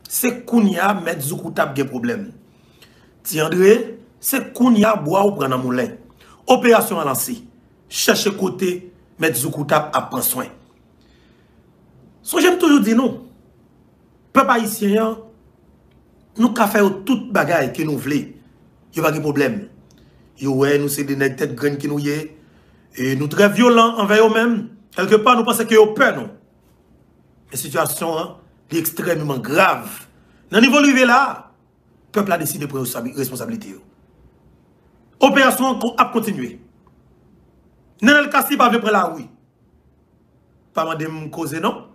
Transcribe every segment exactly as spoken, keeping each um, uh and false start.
Se kounye a Mèt Zoukoutap gen pwoblèm. Ti Andre, se kounye a bwa ou pran nan moulen. Operasyon an lanse. Chèche kote Mèt Zoukoutap ap pran swen. Sonje m toujou di nou, pèp ayisyen an, nou ka fè yo tout bagay ke nou vle. Yo pa gen pwoblèm. Yo wè nou se de nèg tèt grenn ke nou ye. E nou trè vyolan anvè yo menm. Kèlkepa, nou panse ke yo pè nou. Men sitiyasyon an, li ekstrèmeman grav. Nan nivo l rive la, pèp la deside pran responsabi-, responsablite yo. Operasyon an ko-, ap kontinye. Nenel Cassy pa vle pran lari. Pa mande m koze non.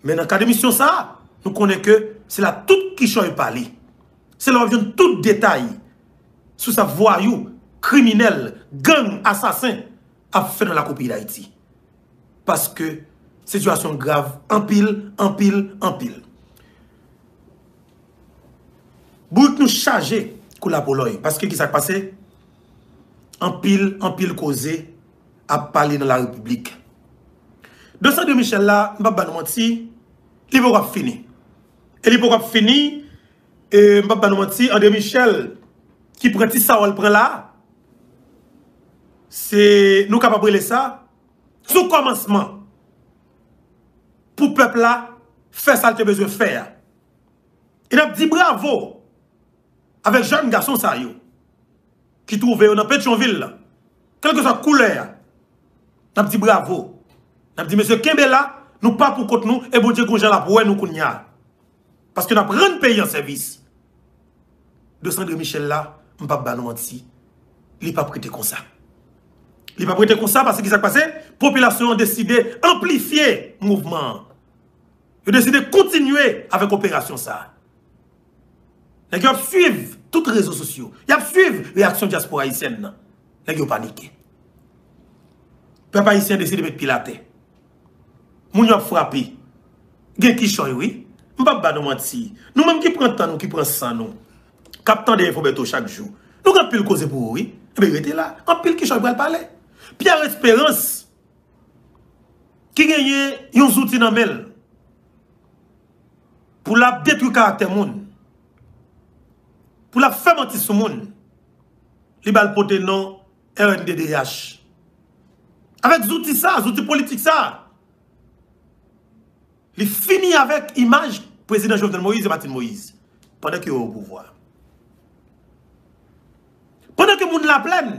Men nan kad emisyon sa a, nou konnen ke se la tout kichòy pale. Se la w ap jwenn tout detay sou sa vwayou, kriminèl, gang, asasen ap fè nan lakou peyi Dayiti. Paske sitiyasyon grav anpil, anpil, anpil. Bourik nou chaje kou lapolòy. Paske ki sa k pase? Anpil, anpil koze ap pale nan larepiblik. Dosye André Michel la, m p ap ba nou manti, li poko ap fini. E li poko ap fini, e m p ap ba nou manti, André Michel, ki pran ti sa w al pran la, se, nou kapab rele sa, sou kòmansman pou pèp la fè sa l te bezwen fè a. E n ap di bravo avèk jèn gason sa yo ki twouve yo nan Petyonvil la, kèlkeswa koulè a, n ap di bravo. N ap di, mesye, kenbe la, nou pa pou kont nou, e Bondye gon jan l ap wè nou kounye a. Paske n ap rann peyi an sèvis. Dosye André Michel la, m p ap ba nou manti, li p ap rete konsa. Li p ap rete konsa paske ki sa k pase? Popilasyon an deside anplifye mouvman an. Yo deside kontinye avèk operasyon sa a. Nèg yo ap swiv tout rezo sosyo. Y ap swiv reyaksyon dyaspora ayisyèn nan. Nèg yo panike. Pèp ayisyen deside met pye l atè. Moun yo ap frape. Gen kichòy, wi. M p ap ba nou manti. Nou menm ki pran tan nou, ki pran san nou, k ap tande Info Bertho chak jou, nou gen anpil koze pou ou, wi. Enben, rete la. Anpil kichòy pral pale. Pierre Espérance, ki genyen yon zouti nan men l pou l ap detwi karaktè moun, pou l ap fè manti sou moun, li ba l pote non R N D D H. Avèk zouti sa, zouti politik sa, li fini avèk imaj prezidan Jovenel Moïse e Martine Moïse pandan ke yo o pouvwa. Pandan ke moun Laplèn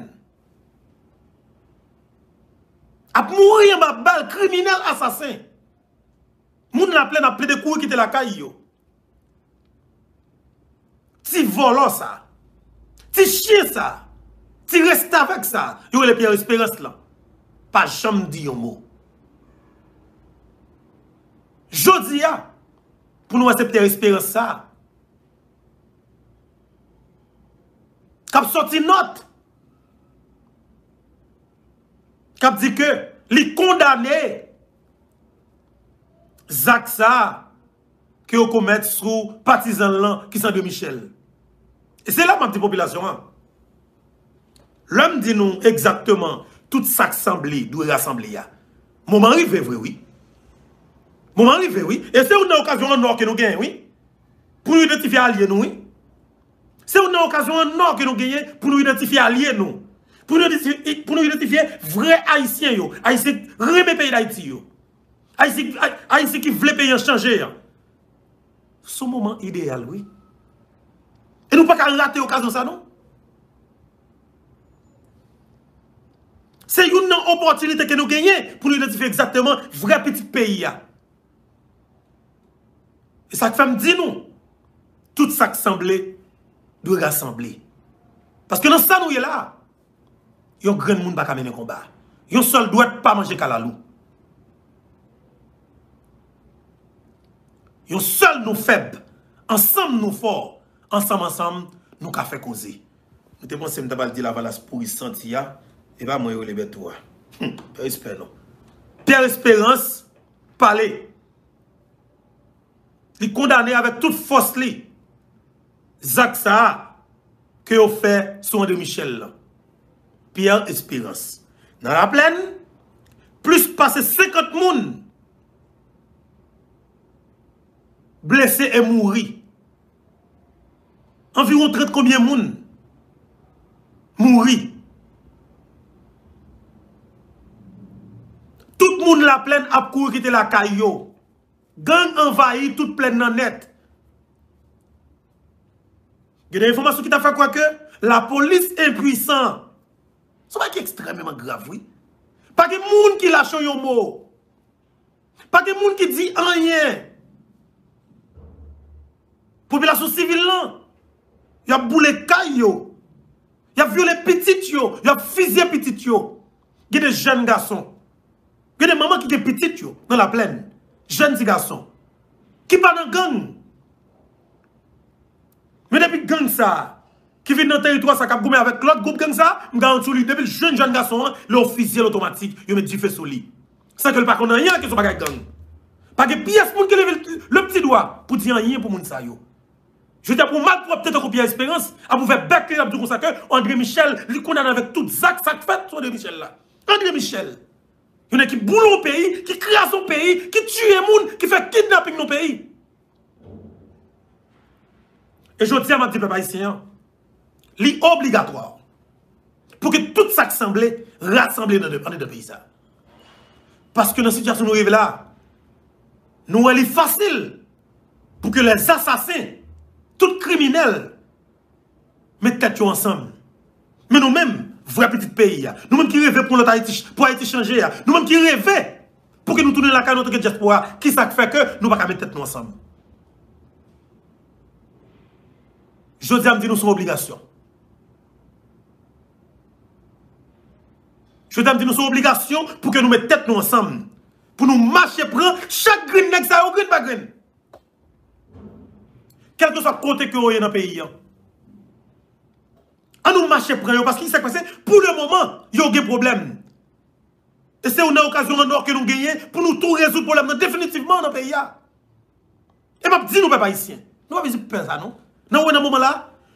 ap mouri anba bal kriminèl asasen, moun Laplèn ap plede kouri kite lakay yo. Ti vòlò sa, ti chen sa, ti restavèk sa, yo rele Pierre Espérance lan, pa janm di yon mo. Jodi a, pou nou wè se Pierre Espérance sa k ap sòti nòt, k ap di ke li kondane zak sa ke yo komèt sou patizan l lan, ki se André Michel. E se la m ap di popilasyon an. Lè m di nou egzakteman tout sa k sanble dwe rasanble a, moman rive vre, wi. Moman rive, wi. E se youn nan okazyon an nò ke nou genyen, wi, pou nou idantifye alye nou, wi. Se youn nan okazyon an nò ke nou genyen pou nou idantifye alye nou. Pou nou idantifye, pou nou idantifye vrè Ayisyen yo. Ayisyen k renmen peyi Dayiti yo. Ayisyen, Ay-, Ayisyen ki vle peyi an chanje an. Se yon moman ideyal, wi. E nou pa ka rate okazyon sa, non. Se youn nan opòtinite ke nou genyen pou nou idantifye egzakteman vrè pitit peyi a. E sa k fè m di nou, tout sa k sanble dwe rasanble. Paske nan sa nou ye la, yon grenn moun pa ka mennen konba. Yon sèl dwèt pa manje kalalou. Yon sèl nou fèb, ansanm nou fò, ansanm, ansanm, nou ka fè koze. Nou te panse m ta pral di Lavalas pouri santi a, e pa mwen yo rele bèt tou a. Hum, respè non. Pierre Espérance pale. Li kondane avèk tout fòs li zak sa a ke yo fè sou André Michel lan. Pierre Espérance. Nan Laplèn, plis pase senkant moun blese e mouri. Anviwon trant konbyen moun mouri. Tout moun Laplèn ap kouri kite lakay yo. Gang anvayi tout plèn nan nèt. Gen de enfòmasyon ki ta fè kwè ke lapolis enpwisan. Se yon bagay ki ekstrèmeman grav, wi. Pa gen moun ki lache yon mo. Pa gen moun ki di anyen. Popilasyon sivil lan, y ap boule kay yo. Y ap vyole pitit yo. Y ap fizye pitit yo. Gen de jèn gason. Gen de manman ki gen pitit yo nan Laplèn. Jèn ti gason. Ki pa nan gang. Men depi gang sa a, ki vin nan teritwa sa, k ap goumen avèk lòt gwoup gang sa, m garanti w li, depi l jwenn jèn gason an, lè yo fizye l otomatik, yo met dife sou li. San ke l pa konn anyen nan kesyon bagay gang. Pa gen pyès moun ki leve l, le pti dwa pou di anyen pou moun sa yo. Jodi a pou malpwòpte tankou Pierre Espérance, ap ouvè bèk li, l ap di w konsa ke André Michel, li kondane avèk tout zak sa k fèt sou André Michel la. André Michel, yon nèg ki boule yon peyi, ki kraze yon peyi, ki tiye moun, ki fè kidnaping nan peyi. E jodi a, m ap di pèp ayisyen an, li obligatwa pou ke tout sa k sanble rasanble nan, andedan peyi sa. Paske nan sitiyasyon nou rive la, nou wè li fasil pou ke lèzasasen, tout kriminèl, met tèt yo ansanm. Men nou menm, vrè pitit peyi a, nou menm ki reve pou yon lòt Ayiti, pou Ayiti chanje a, nou menm ki reve pou ke nou tounen lakay nou antanke dyaspora, ki sa k fè ke nou pa ka met tèt nou ansanm? Jodi a, m di nou se yon obligasyon. Jodi a, m di nou se yon obligasyon pou ke nou met tèt nou ansanm. Pou nou mache pran chak grenn nèg sa yo, grenn pa grenn. Kèlkeswa kote ke yo ye nan peyi an. An nou mache pran yo, paske ki sa k pase, pou le moman, yo gen pwoblèm. E se youn nan okazyon an nò ke nou genyen pou nou tou rezoud pwoblèm nan definitivman nan peyi a. E m ap di nou, pèp ayisyen, nou pa bezwen pè sa, non. Nan wè nan moman la,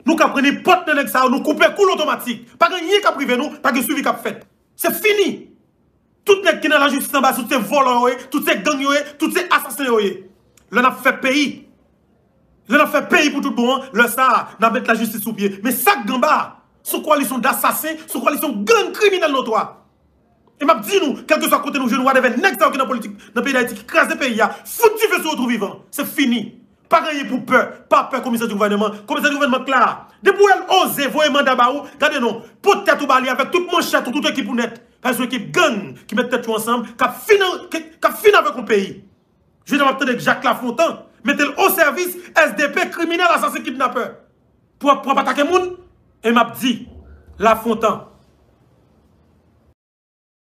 nou ka pran nenpòt nan nèg sa yo, nou koupe kou l otomatik. Pa gen anyen k ap rive nou, pa gen swivi k ap fèt. Se fini. Tout nèg ki nan lajistis anba, tout se vòlò yo ye, tout se gang yo ye, tout se asasen yo ye. Lè n ap fè peyi, lè n ap fè peyi pou tout bon an, lè sa a, n ap met lajistis sou pye. Men sa k gen anba a, se yon kowalisyon dasasen, se yon kowalisyon gang kriminèl notwa. E m ap di nou, kèlkeswa kote nou jwenn whatever nèg sa yo ki nan politik, nan peyi Dayiti, ki kraze peyi a, fout dife sou yo tou vivan. Se fini. Pa gen anyen pou pè. Pa pè komisè di gouvènman. Komisè di gouvènman k la. Depi w wè l oze voye manda ba ou, gade non. Pot tèt ou ba li avèk tout manchèt ou, tout ekip ou nèt. Paske se yon ekip gang ki met tèt yo ansanm, k ap fin, k, k ap fin avèk yon peyi. Jodi a m ap tande Jacques Lafontant mete l o sèvis S D P, kriminèl, asasen, kidnapè. Pou, pou ap atake moun, e m ap di, Lafontant,